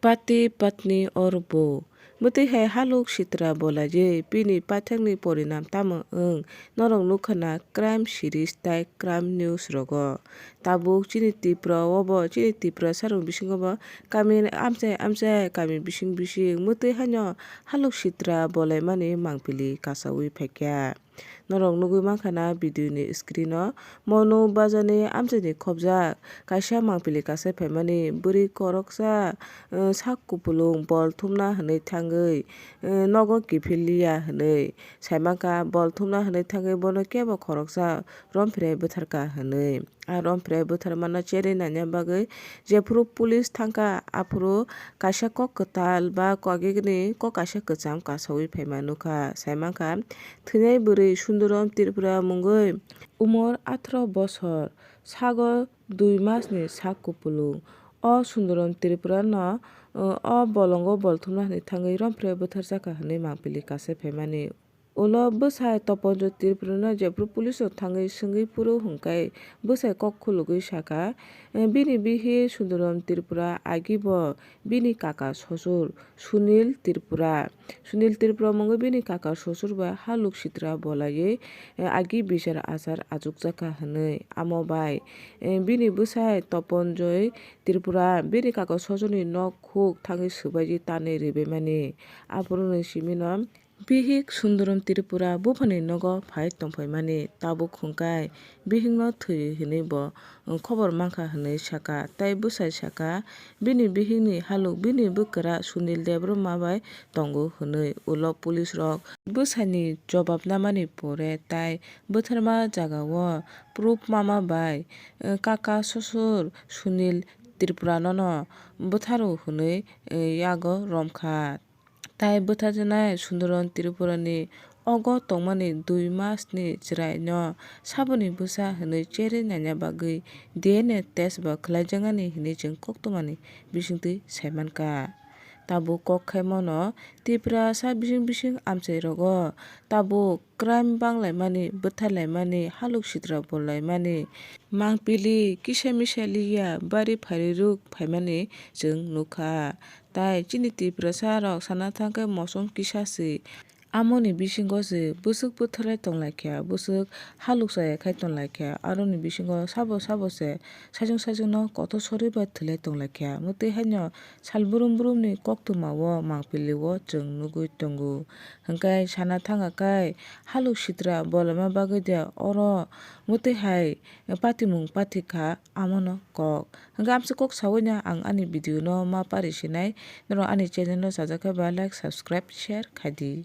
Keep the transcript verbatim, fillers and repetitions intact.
Pati patni or bo. Mwtwi hai haluk sitra bolaiwi bini paithakni porinam tamo wng? Norok nukha na crime series tai crime news rogo. Tabuk chini Tripura o bo, chini Tripura sarong bisingo bo kami amchai amchai, kami bising bising mwtwi haino haluk sitra bolaimani mangpili kasaui phaikha. Norok nugui mankha na video ni screen o, Monu bazar ni amchai ni khobjak kaisa mangpili kasai phaimani bwrwi khoroksa, eh, sak kupulung bol thumna hinwi thangwi, eh, nogo kiphil liya hinwi saimankha, bol thumna hinwi thangwi bono kebo khoroksa romphre bwtharkha hinwi. A romphre bwtharmano cherwi naina bagwi jephuru police thangkha, aphuru kaisa kok kwtal ba kogini kok kaisa kwcham kasaui phaima nukha. Saimankha, thwinai bwrwi Sundaram Tripura mungwi umor atharo bosor, sago dui masni sak kupulung. O Sundaram Tripura no, o bolongo bol thumna hinwi thangwi romphre bwtharjakha hinwi mangpili kasai phaimani. Ulo bwsai Toponjo Tripura no jephuru police rok thangwi swngwi phuru hwnkhe bwsai kok khulugwi sakha, bini bihik Sundaram Tripura agi bo bini kaka sosur Sunil Tripura. Sunil Tripura mungwi bini kaka sosur bai haluk sitra bolaiwi agi bichar achar achukjakha hinwi. Amo bai bini bwsai Toponjoy Tripura bini kaka sosurni nok huk thangwi swbaiwi tanwi rwbaimani. Aphuru ni simi no Bihik Sundaram Tripura buphani nogo phai tongphaimani tabuk hwnkhe bihikno thwi hinwi bo khobor mankha hinwi sakha, tei bwsai sakha, bini bihikni haluk bini bwkra Sunil Debbarma bai tongo hinwi. Ulo police rok bwsaini jobab namani pore tai bwtharma jagao proof mama bai kaka sosur Sunil Tripuranono bwtharo hinwi yago romkha. Tai bwtharjaknai Sundaram Tripurani ogo tongmani dui masni chwraino saboni bwsa hinwi cherwi naina bagwi D N A test bo khlaijaknani hinwi chwng koktwmani bisingtwi saimankha. Tabuk kok khaimano Tripurasa bising bising amchairogo tabuk crime banglaimani, bwtharlaimani, haluk sitra bolaimani, mangpili kisa misa liya bari phari ruk phaimani chwng nukha. Tai chini Tiprasa rok sana thangkhe mosom kisa se. Amoni bisingo se bwswk bwtharlai tonglaikha, bwswk haluk chaya khai tonglaikha. Aroni bisingo sabo sabo se sajwng sajwngno kotor sori bai thwilai tonglaikha. Mwtwi haino sal brum brumni koktwmao mangpilio chwng nugwi tongo. Hwnkhe sana thangkha khai haluk sitra bolaima bagwi de oro mwtwi hai patimung pathikha, amono kok. Hwnkhe amsa kok saui no ang ani video no ma pari sinai. Norok ani channel no sajak khe ba like, subscribe, share khai di.